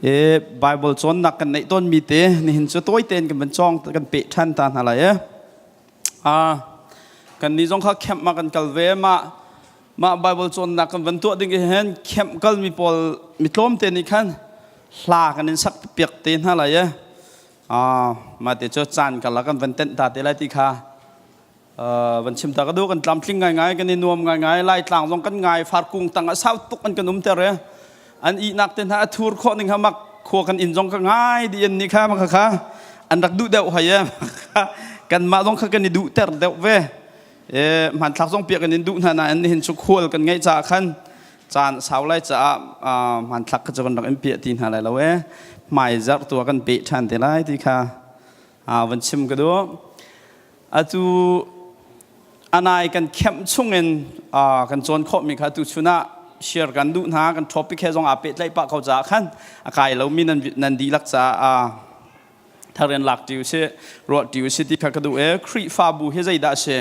E Bible cawnnak kan neih tawnmi te nihin cu tawi tein kan van cawng kan peh ṭhan ta hna lai e. Ah kan nih zong kha camp ma kan kal ve ma mah Bible cawnnak kan van tuah ding hin camp kal mi pawl mi tlawm te nih khan hla kan in sak piak te hna lai e. Ah mah te cu caan kal ah kan van tenh ta te lai ti kha van chim ta ka duh. Kan tlamtling ngaingai, kan i nuam ngaingai. Laitlang zong kan ngai. Farkung tang ah sau tuk an kan umter i an ihnak te hna a thur khawh ning kha mak khua kan inn zong ka ngai di an ni kha maka kha an rak duh deuh hoi e. Kan mah zong kha kan i duh ter deuh ve e. Hmanthlak zong piak kan in duh hna nain nihin cu khual kan ngeih caah khan caan sau lai caah hmanthlak kha cu kan rak in piah ti hna lai lo e. Hmai zarh tu ah kan peh ṭhan te lai ti kha van chim ka duh. Atu anai kan khemh chungin kan cawn khawhmi kha tuchun ah share kan duh hna. Kan topic he zong aa pehtlaih pah ko caah khan a kai lomi nan nan dihlak caah tharen lak ṭi usih, ruah ṭi usih ti kha ka duh e. Khrihfabu hi zeidah a si?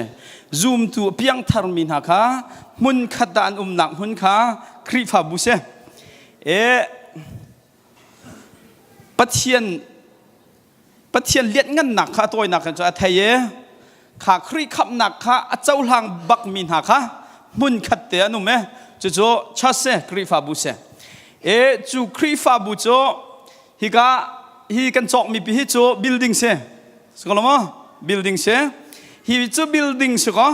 Zumtu a piangtharmi hna kha hmun khat ah an umnak hmun kha Khrihfabu si e. Pathian Pathian lianhngannak kha a tawinak in cu a thei i kha Khrih khamhnak kha a cohlang bakmi hna kha hmun khat te an um e. Cucu church si, Khrihfabu si e. Cu Khrihfabu cu hika hi kan cawkmi pi hi cu building si si ko lo maw? Building si hi cu, building si ko.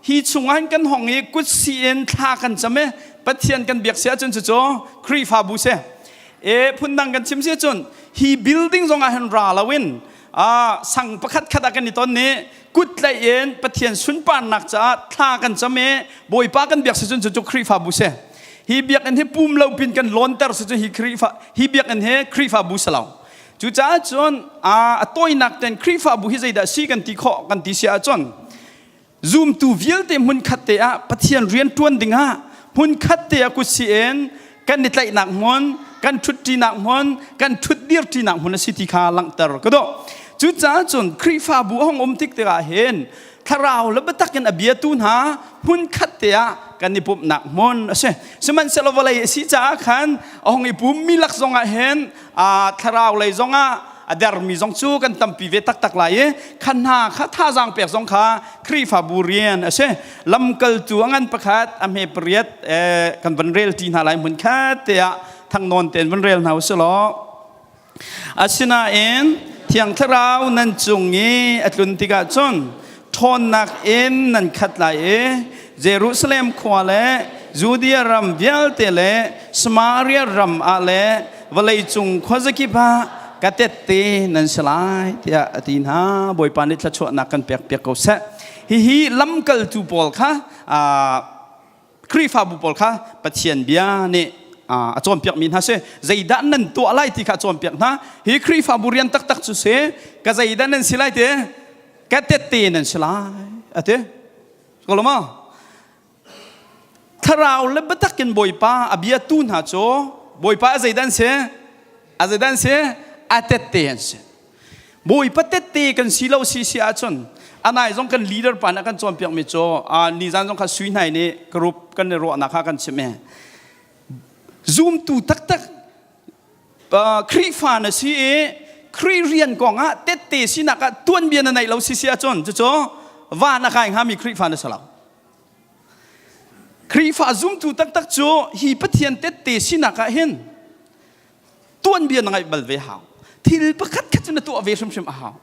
Hi chungah hin kan hong i kut si in thla kan cam i Pathian kan biak si ahcun cucu Khrihfabu si e. Phundang kan chim si cun hi building zong ah hin ra loin sang pakhat khat ah kan i ton ni kut tlaih in Pathian sunparnak caah thla kan cam i Bawipa kan biak si cun cucu Khrihfabu si. Hi biakinn hi pum lo pin kan lawnter si cun hi Khrihfa hi biakinn hi Khrihfabu si lo. Cucaah cun a tawinak ten Khrihfabu hi zeidah si kan ti khawh kan ti si ahcun, zumtu vialte hmun khat te ah Pathian rian ṭuan dingah hmun khat te ah kut si in kan i tlaihnak hmun, kan ṭhutṭinak hmun, kan ṭhutdirṭinak hmun a si ti kha langhter ka duh. Cucaah cun Khrihfabu a hung um tik tikah hin thlarau le biatak in a biatu hna hmun khat te ah kan i pumhnak hmun a si. Sihmanhsehlaw vawlei a si caah khan a hung i pummi lak zongah hin thlarau lei zongah a dermi zong cu kan tampi ve taktak lai i kha hna kha thazaang pek zong kha Khrihfabu rian a si. Lamkaltu a ngan pakhat a hme pariat kan van rel ṭi hna lai. Hmun khat te ah thangnawn tein van rel hna usih law. Asinain Thiang Thlarau nan cung i a tlun tikah cun ṭhawnnak in nan khat lai i Jerusalem khua le Judea ram vialte le Samaria ram ah le vawleicung khuazakip ah ka tette nan si lai, tiah a ti hna. Bawipa nih thluachuahnak kan pek piak ko seh. Hihi lamkaltu pawl kha, Khrihfabu pawl kha Pathian bia nih a cawnpiakmi hna si. Zeidah nan tuah lai ti kha a cawnpiak hna. Hi Khrihfabu rian taktak cu si ka zeidah nan si lai ti, ka tette nan si lai a ti ko lo maw? Thlarau le biatak in Bawipa a biatu hna cu Bawipa a zeidah an si, a zeidah an si? A tette an si. Bawipa tette kan si lo si si ahcun, anai zong kan leader pa nih a kan cawnpiakmi cu, nizan zong kha sui hnai nih group kan i ruahnak kha kan chim i, zumtu taktak Khrihfa na si i Khrih rian kong ah tette sinak ah tuanbia na neih lo si si ahcun, cucu van a kai hngami Khrihfa na si lo. Khrihfa zumtu taktak cu hi Pathian tette sinak ah hin tuanbia na ngaih bal ve hau. Thil pakhat khat cu na tuah ve hrimhrim a hau.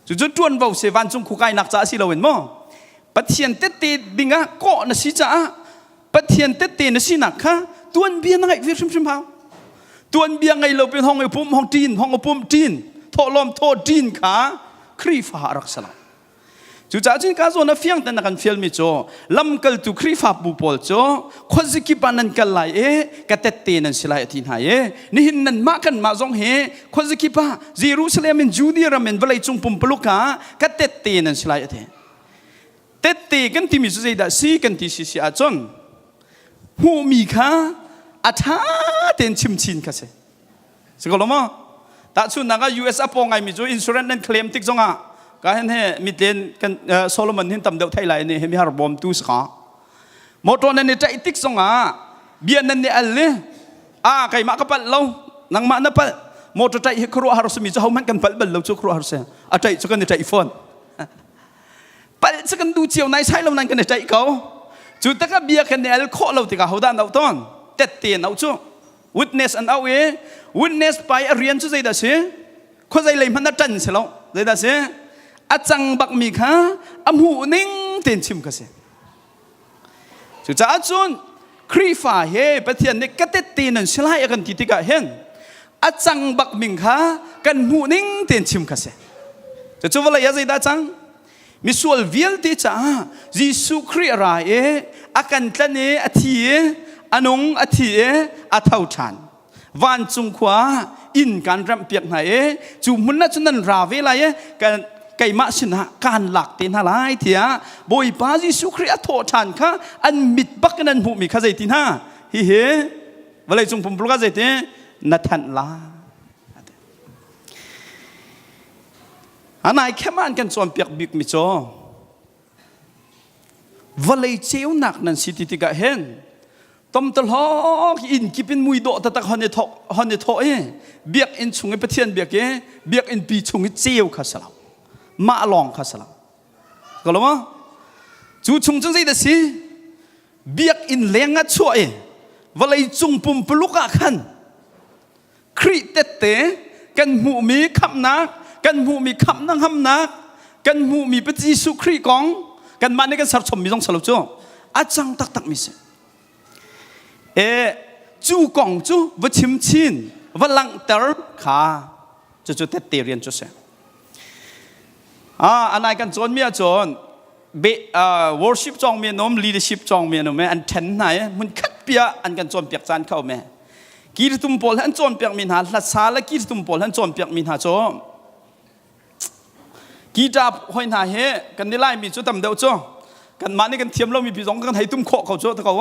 Cucu ṭuanvo se vancung khukainak caah si loin maw Pathian tette dingah kawh na si caah Pathian tette na sinak kha tuanbia na ngaih ve hrimhrim hau. Tuanbia ngei lo pin hong i pum hong ṭin hong i pum ṭin thawhlawm thaw ṭin kha Khrihfa a rak si lo. Cucaah cun ka zawn a fiang ten a kan fialmi cu, lamkaltu Khrihfabu pawl cu khuazikip ah nan kal lai i ka tette nan si lai a ti hna i, nihin nanmah kanmah zong hi khuazikip ah, Jerusalem in, Judea ram in, vawleicung pumpuluk ah ka tette nan si lai a ti. Tette kan timi cu zeidah si kan ti si si ahcun, hmuhmi kha a ṭha tein chim chin kha si. Si ko lo maw? Tahchunhnak ah US a paw ngaimi cu insurance nan claim tik zongah ka hen he mitlen kan Solomon hin tam deuh thei lai ni he mi har bawm tu saka. Motor nan i ṭaih tik zongah bia nan ni al i a keimah ka palh lo. Nangmah na palh. Motor ṭaih hi khuaruahhar simi cu hohmanh kan palh bal lo cu khuaruahhar si. A ṭaih cu kan i ṭaih fawn. Palh cu kan duh cio nai sai lo nan kan i ṭaih ko. Cu takah bia kan i al khawh lo tikah hodah an auh tawn? Tette an auh cu. Witness an auh i witness pai a rian cu zeidah si? Khuazei lei hmanh a ṭan si lo. Zeidah si? A cang bakmi kha a hmuh ning tein chim kha si. Cucaah cun Khrihfa he Pathian nih ka tette nan si lai a kan ti tikah hin a cang bak ming kha kan hmuh ning tein chim kha si. Cucu vawlei ah zeidah cang? Misual vialte caah Jesuh Khrih a ra i a kan tlan i a thi i a nung a thi i a tho ṭhan. Vancung khua inn kan remhpiak hna i cu hmun ah cun nan ra ve lai i kan keimah sinah kaan lak te hna lai tiah Bawipa Jesuh Khrih a thawh ṭhan kha an mit bak in an hmuhmi kha zeiti hna hihi vawleicung pumpuluk ah zeiti na thanh lai. Anai khem ah an kan cawnpiak bikmi cu Vawlei ceunak nan si ti tikah hin tomtahlawk inn kip in mui dawh taktak hon i thawk hon i thawh i biakinn chung i Pathian biak i biakinn pi chung i ceu kha si lo mah lawng kha si lo ko lo maw cu chung cu zeidah si biakinn leng ah chuah i vawlei cung pumpuluk ah khan Khrih tette kan hmuhmi khamhnak, kan hmuhmi khamhnak hamnak, kan hmuhmi Jesuh Khrih kong kanmah nih kan serchommi zong salo cu a cang taktakmi si. E cu kong cu va chim chin, va langhter kha cucu tette rian cu si. Ah, anai kan cawnmi ahcun be worship cawngmi an um leadership cawngmi an um an ṭhen hna i hmun khat pi ah an kan cawnpiak caan kha um kirtum pawl an cawnpiakmi hna hlasa le kirtum pawl an cawnpiakmi hna cu guitar hoi hna he kan ni laimi cu tam deuh cu kanmah nih kan thiam lomi pi zong kan hei tum khawh ko cu ta ko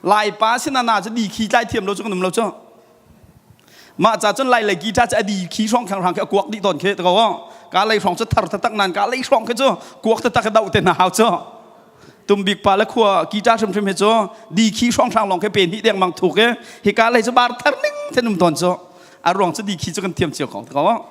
Laipa sin na cu di khi tlai thiam lo cu kan um lo cu. Mah ca cun lai lei guitar cu a di khi hrawng khang hrang khi a kuak dih tawn khi ta ko. Ka lei hrawng cu thar taktak nan ka lei hrawng khi cu kuak taktak doh te hna hau cu. Tumbik pa le khua guitar hrimhrim hi cu di khi hrawng hrang lawng khi pe hnih deng mang thuk i hi ka lei cu bar thar ning then um tawn cu. A ruang cu di khi cu kan thiam cio ko ta ko.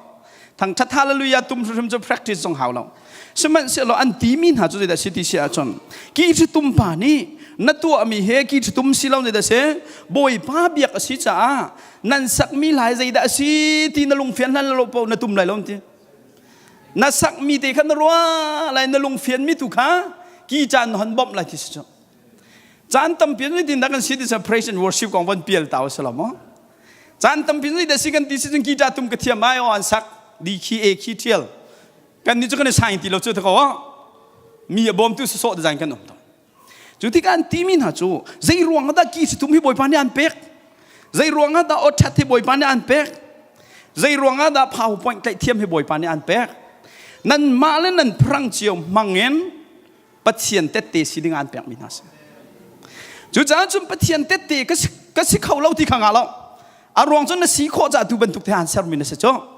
Thangthat hallelujah tum hrimhrim cu practice zong hau lo. Sihmanhsehlaw an timi hna cu zeidah si ti si ahcun ki ṭhitum pa nih na tuahmi he ki ṭhitum si lo zeidah si Bawipa biak a si caah nan sakmi lai zeidah a si ti na lungfian hlan lo paoh na tum lai lo ti. Na sakmi te kha na ruah lai na lungfianmi tu kha ki caan na hon bawmh lai ti si cu. Caan tampi in tin kan si ti sa praise and worship kong von pial ta si lo maw? Caan tampi in da si kan ti si cun guitar tum ka thiam ai aw an sak di khi e khi thial kan nih cu kan i saing ti lo cu ta ko mi a bawmtu sawsawh design kan um to cu tikah an timi hna cu zei ruang ah dah ki si tum hi bawipa nih an pek zei ruang ah dah aw ṭhat hi bawipa nih an pek zei ruang ah dah powerpoint tlaih thiam hi bawipa nih an pek nanmah le nan phrang cio hmangin Pathian tette si ding an pekmi hna si. Cucaah cun Pathian tette ka si, ka si kho lo ti kha nga lo. A ruang cun na si khawh caah tu bantuk te an sermi na si cu.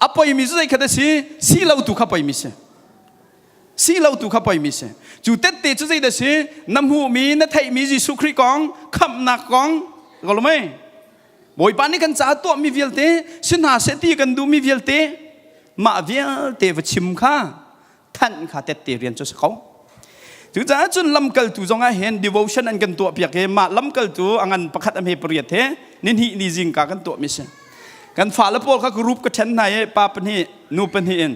A poimi cu zei khat a si? Si lo tu kha poimi si. Si lo tu kha poimi si. Cu tette cu zei dah si? Na hmuhmi, na theihmi Jesuh Khrih kong, khamhnak kong, ko lo mei? Bawipa nih kan caah tuahmi vialte, si hna seh ti kan duhmi vialte, mah vialte va chim kha thanh kha tette rian cu si ko. Cucaah cun lamkaltu zong ah hin devotion an kan tuah piak i mah lamkaltu a ngan pakhat a hme pariat he nihnih ni zingka kan tuahmi si. Kan fale pawl kha group ka ṭhen hna i pa pahnih nu pahnih in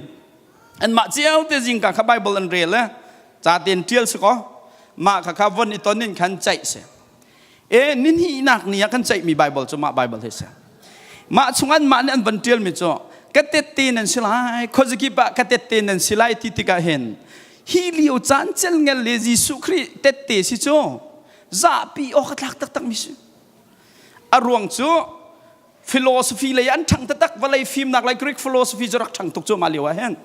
anmah cio te zingka kha Bible an rel i ca tein ṭial si kaw mah kha kha von i ton in khan ceih si. E nihnihnak ni ah kan ceihmi Bible cu mah Bible hi si. Mah chung an mah nih an van ṭialmi cu ka tette nan si lai, khuazakip ah ka tette nan si lai ti tikah hin hi lio caan celngel le Jesuh Khrih tette si cu zahpi awk a tlak taktakmi si. A ruang cu philosophy lei an ṭhang taktak vawlei fimnak lei Greek philosophy cu rak ṭhang tuk cu mah lio ah hin.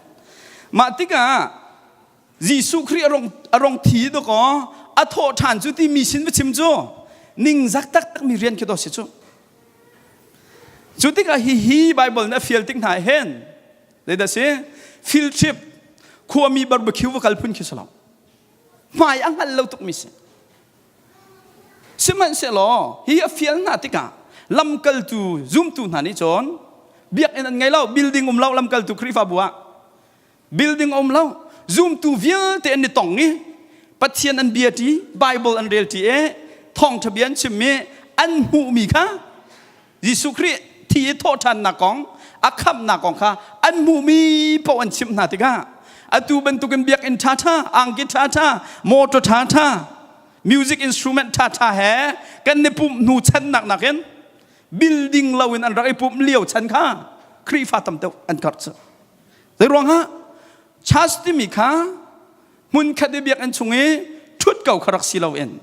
Mah tikah Jesuh Khrih a rong thi dawkaw a thawh ṭhan cu ti mi sin va chim cu ningzak taktakmi rian khi dawh si cu. Cu tikah hihi Bible nih a fial tik hna hin zeidah si field trip khuami barbecue va kal phun khi si lo. Hmai a hngal lo tukmi si. Sihmanhsehlaw hi a fial hna tikah Lamkaltu zumtu hna nih cun biakinn an ngei lo, building um lo lamkaltu Khrihfabu ah. Building um lo, zumtu vialte an i tong i Pathian an bia ṭi, Bible an rel ṭi i thawngṭha bia an chim i an hmuhmi kha Jesuh Khrih thi i thawhṭhannak kong, a khamhnak kong kha an hmuhmi paoh an chimh hna tikah atu bantukin biakinn ṭhaṭha, angki ṭhaṭha, motor ṭhaṭha, music instrument ṭhaṭha he kan i pumh hnu channak nakin building loin an rak i pumh lio chan kha Khrihfa tam deuh an karh cu. Zei ruangah church timi kha hmunkhat i biakinn chung i ṭhut ko kha rak si loin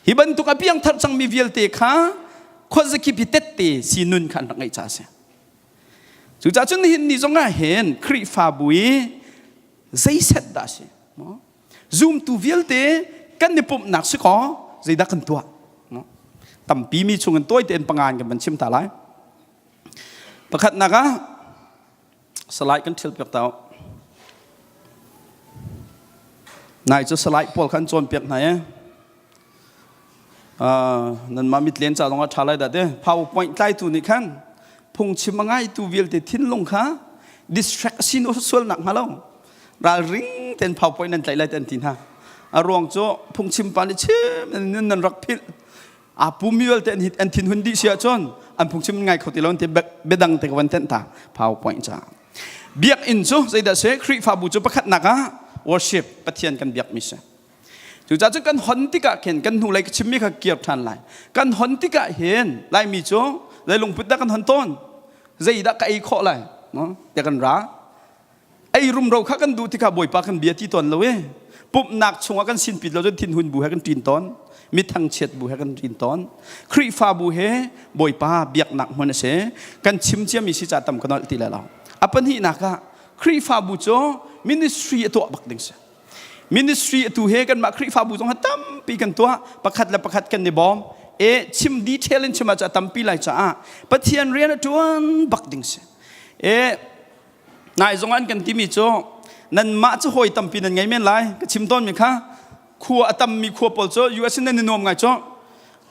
Hi bantuk a piangthar cangmi vialte kha khuazakip hi tette si nun kha an rak ngeih caah a si. Cucaah cun nihin ni zong ah hin Khrihfabu i zeiset dah a si? Zumtu vialte kan i pumhnak si kaw zeidah kan tuah? Tampi mi chung in tawi tein pangan kan van chim ta lai. Pakhatnak ah Salai kan ṭhial piak ta u. Nai cu salai pawl kha an cawnpiak hna i nanmah mitlen ca zong ah ṭha lai dah ti. PowerPoint tlaitu nih khan phungchim a ngaitu vialte thinlung kha distract a si sual nak hnga lo ralring tein PowerPoint nan tlaih lai te an ti hna. A ruang cu phungchim pa nih chim nan nan rak philh aa pummi vialte an thinhun dih si ahcun an phungchim ngai kho ti lo ti biadang te ka van tenh ta PowerPoint ca biakinn cu zeidah si Khrihfabu cu pakhatnak ah worship Pathian kan biakmi si cucaah cun kan hon tikah khin kan hnulei ka chimmi kha kir ṭhan lai kan hon tikah hin Laimi cu zei lungput dah kan hon tawn zeidah ka ei khawh lai tiah kan ra Ei rumro kha kan duh tikah Bawipa kan bia ti tawn lo i pumhnak chungah kan sinpit lo cun thinhun bu he kan ṭin tawn mi thangchiat bu he kan ṭin tawn Khrihfabu he Bawipa biaknak hmun a si kan chim ciami si ca tam ka nolh ti lai lo a pahnihnak ah Khrihfabu cu ministry a tuah bak ding si ministry atu he kanmah Khrihfabu zong ha tampi kan tuah pakhat le pakhat kan i bawm e chim detail in chim ah cu a tampi lai caah Pathian rian a ṭuan bak ding si e Nai zong an kan timi cu nanmah cu hawi tampi nan ngei men lai ka chim tawnmi kha khua a tammi khua pawl cu US in nan i nuam ngai cu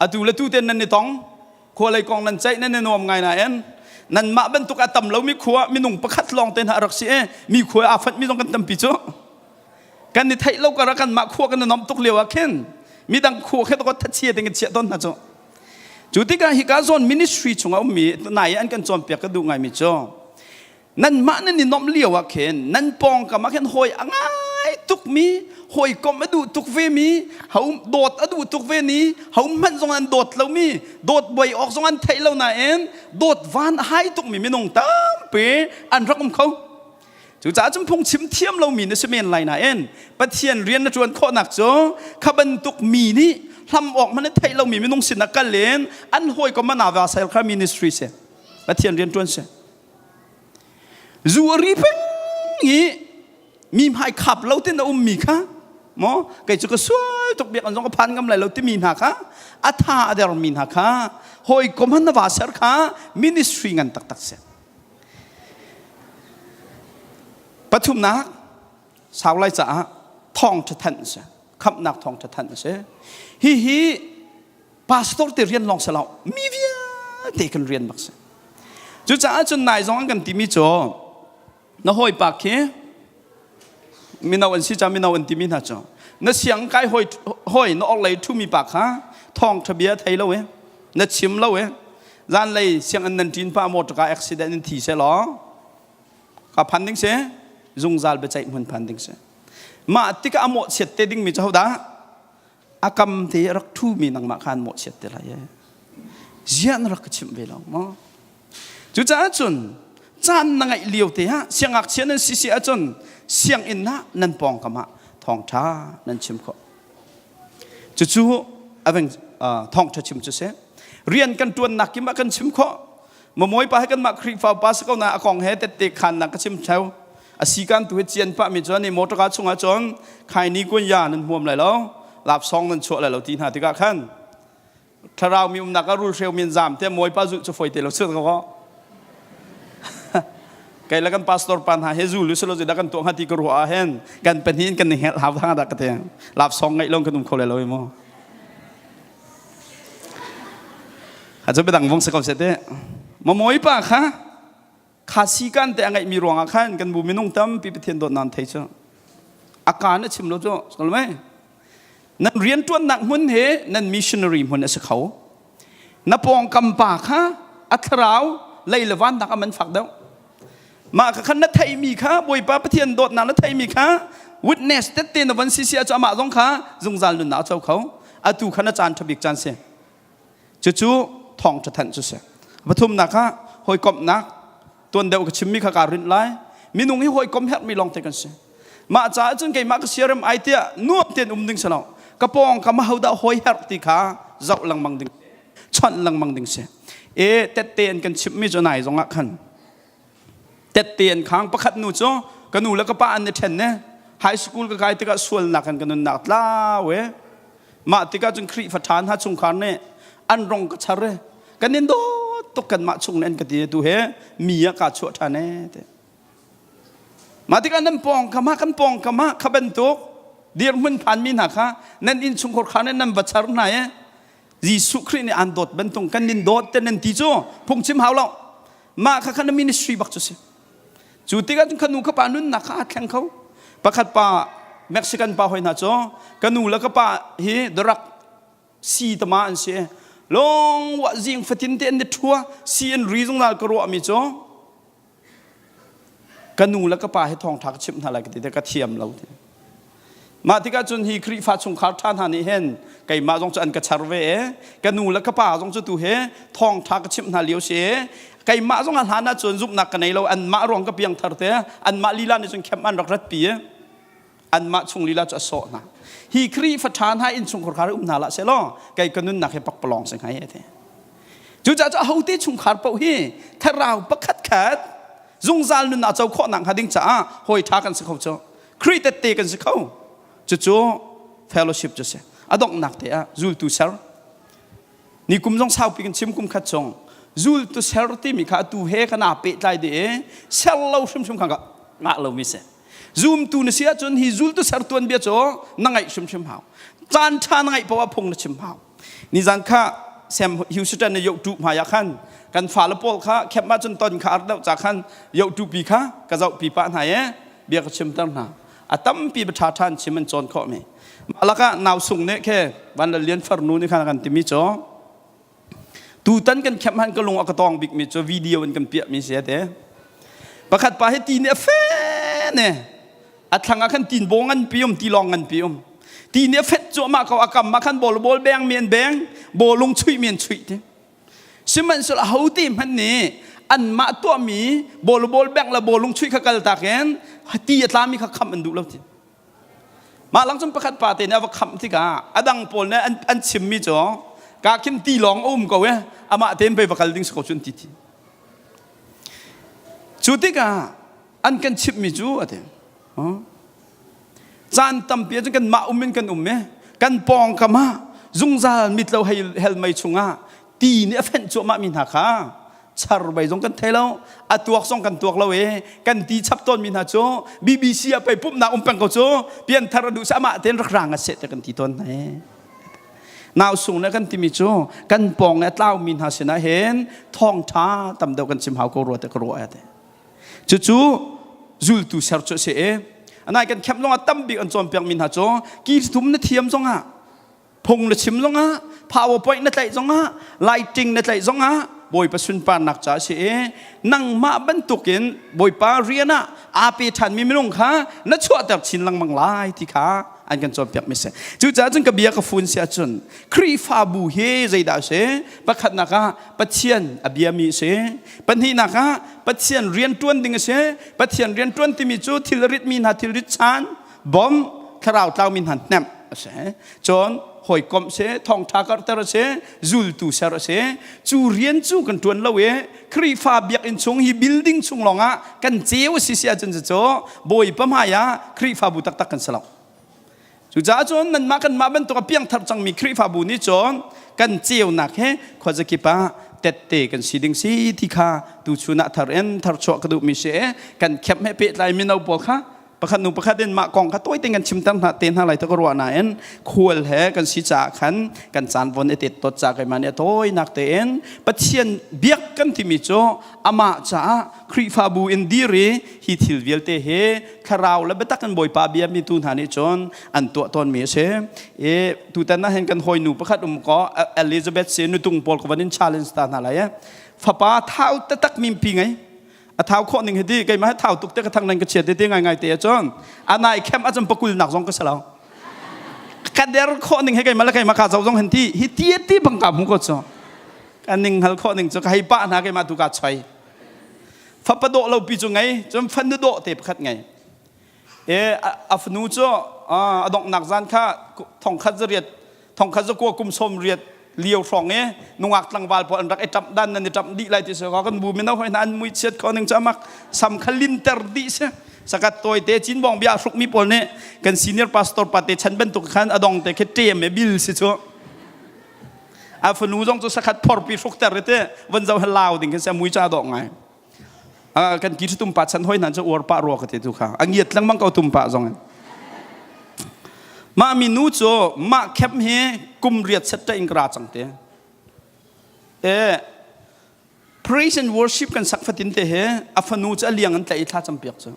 atu le tu ten nan i tong khua lei kong nan ceih nan i nuam ngai nain nanmah bantuk a tam lomi khua minung pakhat lawng te hna a rak si i mi khua aa fanhmi zong kan tampi cu kan i theih lo kar ah kanmah khua kan i nuamh tuk lio ah khin midang khua khe to thachia te kan chiah tawn hna cu cu tikah hika zawn ministry chungah ummi nai an kan cawnpiak ka duh ngaimi cu nanmah nan i nuamh lio ah khin nan pawngkam ah khin hawi a ngai tukmi hawikom a duh tuk vemi ho dawt a duh tuk ve ni ho hmanh zong an dawt lomi dawt buai awk zong an theih lo nain dawt van a hai tukmi minung tampi an rak um kho Cucaah cun phungchim thiam lomi na si men lai nain Pathian rian na ṭuan khawhnak cu kha bantuk mi nih hlam awk hmanh theih lomi minung sinah kal in an hawikom an ava sel kha ministry si Pathian rian ṭuan si zu a ri peng i mi hmai khap lo tin a ummi kha maw kei cu ka sual tuk biak an zong ka phan ngam lai lo timi hna kha a tha a dermi hna kha hawikom han na va ser kha ministry ngan taktak si Pathumnak sau lai caah thawngṭha thanh a si. Khamhnak thawngṭha thanh a si. Hihi pastor te rian lawng si lo, mi vialte kan rian bak si. Cucaah cun nai zong an kan timi cu na hawipa khi mino an si ca mino an timi hna cu na siang kai hawi hawi na orhlei ṭhumi pa kha thawngṭha bia thei lo e na chim lo e zanlei sianginn nan ṭin pah motor ka accident in thi seh law ka phan ding si zungzal biaceih hmun phan ding si mah tikah a mawhchiat te dingmi cu hodah a kam te rak ṭhumi nangmah khan mawhchiat te lai e ziah na rak ka chimh ve lo maw cucaah cun caan na ngeih lio te ah siangngakchia nan si si ahcun sianginn ah nan pawngkam ah thawngṭha nan chim khawh Cucu aveng thawngṭha chim cu si. Rian kan ṭuannak kim ah kan chim khawh. Mamawi pa he kanmah Khrihfa pa si ko na a kong he tette khannak ka chim theo. A si kan tu he cian pah mi cu ni motor ka chungah cun khaini kun ya nan hmuam lai lo lap song nan chuah lai lo ti hna tikah khan thlarau mi umnak ah rulhreu min zam te mawi pa zulh cu foi te lo su ko kai la kan pastor pa hna he zul lu selo da kan tuah hnga ti ka ruah ah hen kan pahnih in kan ni hel hau thang da ka te lap song ngai long kan um kho le lo mo. Kha cu biadang vung si ko seh teh. Mamawi pa kha kha sikan te a ngeihmi ruangah khan kan bu minung tampi Pathian dawtnak an thei cu. A kaan a chim lo cu sikal mei. Nan rianṭuannak hmun he nan missionary hmun a si kho. Na pawngkam pa kha a thlarau lei le vannak a man fak deuh. Mah kha khan na theihmi kha Bawipa Pathian dawtnak na theihmi kha witness tette na van si si ahcun amah zong kha zungzal nunnak a co kho. Atu kha na caan ṭha bik caan si. Cucu thawngṭha thanh cu si. Pathumnak ah hawikomhnak tuan deuh ka chimmi kha kaa rinh lai. Minung hi hawikom herhmi lawngte kan si. Mah caah cun keimah ka siarem ai tiah nuam tein um ding si lo. Ka pawngkam ahodah hawi herh ti kha zoh lengmang ding chawnh lengmang ding si. E tette an kan chimhmi cu nai zongah khan tette an khang pakhat nu cu ka nu le ka pa an i ṭhen ne high school ka kai tikah sualnak in ka nunnak tlau e mah tikah cun Khrihfa ṭha hna chungkhar nih an rong ka char e kan in dawt tuk kanmah chung nih an ka ti tu he mi ah kaa chuah ṭhan e te mah tikah nan pawngkam ah kan pawngkam ah kha bantuk dirhmun phanmi hna kha nan innchungkhar kha nan va char hna e Jesuh Khrih nih aan dawt bantuk kan nin dawt te nan ti cu phungchim hau lo mah kha khan na ministry bak cu si cu tikah cun ka nu ka pa nunnak kha aa thleng kho pakhat pa Mexican pa hoi hna cu ka nu le ka pa hi drug si tama an si long wa zing fatin te an ni thua si an ri zungzal ka ruah mi cu Ka nu le ka pa hi thawngṭha ka chimh hna lai ka ti te ka thiam lo ti. Mah tikah cun hi Khrihfa chungkhar ṭha hna nih hin keimah zong cu an ka char ve e. Ka nu le ka pa zong cu tu he thawngṭha ka chimh hna lio si e. Keimah zong a hlan ah cun zumhnak ka nei lo anmah ruang ka piang thar te anmah lila nih cun khem an rak ratpi e. Anmah chung lila cu a sawh hna. Hi Khrihfa ṭha hna innchungkhar kha um hna lah seh law kei ka nunnak hi pakpalawng si hnga e ti. Cucaah cu ahote chungkhar paoh hi thlarau pakhat khat zungzal nunnak co khawhnak hnga ding caah hawi ṭha kan si kho cu. Khrih tette kan si kho. Cucu fellowship cu si. A donghnak te ah zultu ser. Ni kum zong saupi kan chim kum khat chung zultu ser timi kha atu he kan aa pehtlai dih i ser lo hrimhrim kha ngah lomi si. Zumtu na si ahcun hi zultu ser tuan bia cu na ngaih hrimhrim hau. Caan ṭha na ngaih paoh ah phung na chim hau. Nizan kha Sam Houston na yoh tu hmai ah khan kan fale pawl kha khem ah cun ton kha ar deuh ca khan yoh tu pi kha ka zoh pi pah hna e bia ka chim ter hna a tampi ba ṭha ṭhan chim an cawn khawh mi mah lakah nau sung nih khe van la lian farnu nih khan kan timi cu tutan kan khem han ka lung a ka tawng bik mi cu video in kan piah mi si te pakhat pa hi ti nih a fe ne a thlang ah khan tin bo ngan pi um ti lawng ngan pi um ti nih a fet cuahmah ko a kam ah khan bol bol beng mi an beng bawlung chuih mi an chuih ti sihmanhsehlaw ho te hmanh nih anmah tuahmi bol bol beng le bawlung chuih kha kal tak in ti a tlami kha khamh an duh lo ti mah lang cun pakhat pa te nih a va khamh tikah a dang pawl nih an, an chimmi cu ka khin ti lawng a um ko e amah tein pei va kal ding si ko cun ti ti cu tikah an kan chimhmi cu a ti caan tampi ahcun kanmah um in kan um i kan pawngkam ah zungzal mit lo hel mei chungah ti nih a fenh cuahmah mi hna kha char bei zong kan thei lo a tuak zong kan tuak lo i kan ti chap tawn mi hna cu BBC ah pei pumhnak um peng ko cu pianthar a duh sa amah tein rak rang a seh te kan ti tawn hna nau sung le kan timi cu kan pawng i a tlau mi hna sinah hin thawngtha tam deuh kan chim hau ko rua te ka ruah te Cucu zultu ser cu a si i anai kan kemh zongah tambik an cawnpiakmi hna cu ki thum na thiam zongah phung na chim zongah powerpoint na tlaih zongah lighting na tlaih zongah Bawipa sunparnak ca a si i nangmah bantukin Bawipa rian ah aa pe ṭhanmi minung kha na chuahter chin lengmang lai ti kha an kan cawnpiakmi si. Cucaah cun ka bia ka fun si ahcun Khrihfabu hi zeidah a si? Pakhatnak ah Pathian a biami a si. Pahnihnak ah Pathian rian ṭuan ding a si. Pathian rian ṭuan timi cu thil ritmi hna thilrit chaan, bawmh, thlarau tlaumi hna hnemh a si. Cun hawikomh si, thawngṭha karhter a si, zultu ser a si. Cu rian cu kan ṭuan lo i Khrihfa biakinn chung hi building chung lawngah kan ceu a si si ahcun cucu Bawipa hmai ah Khrihfabu taktak kan si lo. Cucaah cun nanmah kanmah bantuk a piangthar cangmi Khrihfabu nih cun kan ceunak he khuazakip ah tette kan si ding si ti kha tuchun ah thar in tharchuah ka duhmi si i kan kemh he pehtlai mino pawl kha Pakhat nu pakhat in mah kong kha tawi tein kan chimter hna te hna lai ta ka ruah nain khual he kan si caah khan kan caan von i tet tot ca keimah nih a tawinak tein Pathian biak kan timi cu amah caah Khrihfabu in dir i hi thil vialte hi thlarau le biatak in Bawipa bia mi tu hna nih cun an tuah tawnmi a si. I tutan ah hin kan hawinu pakhat um ko Elizabeth si nutung pawl ka van in challenge ta hna lai. Fapa thau taktak mimpi ngei a thau khawh ning hi ti keimah hi thau tuk te ka thang nan ka chiat te ngai ngai te ahcun anai khem acun pakul nak zong ka si lo ka der khawh ning hi keimah le keimah ka zo zong hin ti hi ti ti bang ka hmu ko cu ka ning hal khawh ning cu ka hei pah hna keimah tu ka choi fapa dawh lo pi cu ngei cun fanu dawh te pakhat ngei e a fanu cu a donghnak zan kha thongkhat zariat thongkhat zakua kum som riat lio hrawng i nungak tlangval pawl an rak i ṭamh dan nan i ṭamh dih lai ti si kan bu mino hoi hna an mui chiat kho ning cu amak sam kha linter dih si sakat tawi te cinbong bia hruk mi pawl nih kan senior pastor pa te chan bantuk khan adong te khi ṭem e bil si cu a fanu zong cu sakhat phorpi hrukter te van zo lau ding khin se mui cha dawh ngai kan ki tum pa chan hoi nan cu uar pa rua ka te tu kha a ngiat lengmang ko tum pa zong in mah mi nu cu mah khem hi kum riat set ta in kra chang te e praise and worship kan sak fatin te he a fanu cu a liang an tlaih i thla campiak cu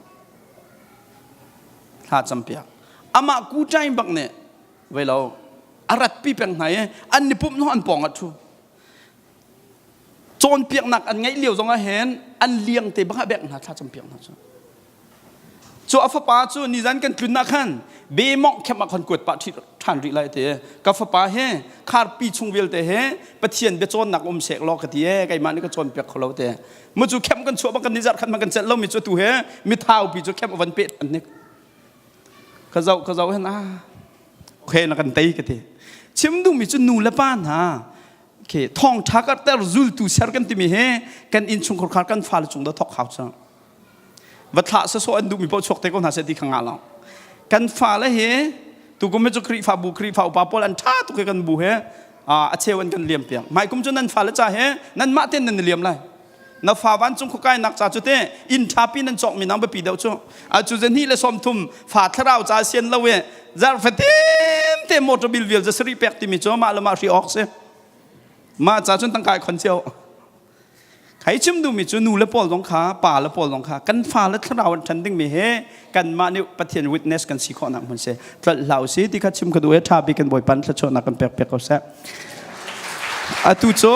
thla campiak amah ku ṭai bak nih vei lo a ratpi peng hna i an ni pumh an pawng ah ṭhu cawnpiaknak an ngeih lio zong ah hin an liang te bang ah bek hna thla campiak hna cu cu a fapa cu nizan kan tlun ah khan be mong khem ah khan kuat pah ṭhan rih lai te ka fapa he kharpi chung vialte he pathian biacawnnak um sek law ka ti e keimah nih ka cawnpiak kho lo te mu cu khem kan chuah bang kan nizar khan man kan celh lo mi cu tu he mithau pi cu khem van pe ṭhan nik ka zoh ka zoh hin ah okay na kan tei ka ti chim duhmi cu nu le pa hna okay thawngṭha karter zultu ser kan timi he kan innchungkhar khar kan fale cung da thok hau cang va thlah saso an duhmi paoh chuak te ko hna seh ti kha ngah lo kan fale he tukum hi cu Khrihfabu Khrihfa upa pawl an ṭha tuk i kan bu he a cheu an kan liam piak mai kum cu nan fale ca he nan mah ten nan i liam lai na fa vancung khuakainak ca cu te inn ṭhapi nan cawkmi nang biapi deuh cu a cu zahnih le 30 fa thlarau ca sian lo e zarh fatin te motor bill vial za sarih pek timi cu mah le mah hri awk si mah ca cun tangkai khon cio khai chim duhmi cu nu le pawl zong kha pa le pawl zong kha kan fa le thlarau an ṭhan dingmi he kanmah nih Pathian witness kan si khawhnak hmun si tlolh hlah usih ti kha chim ka duh e ṭha bik kan Bawipa thluachuahnak kan pek piak ko seh atu cu.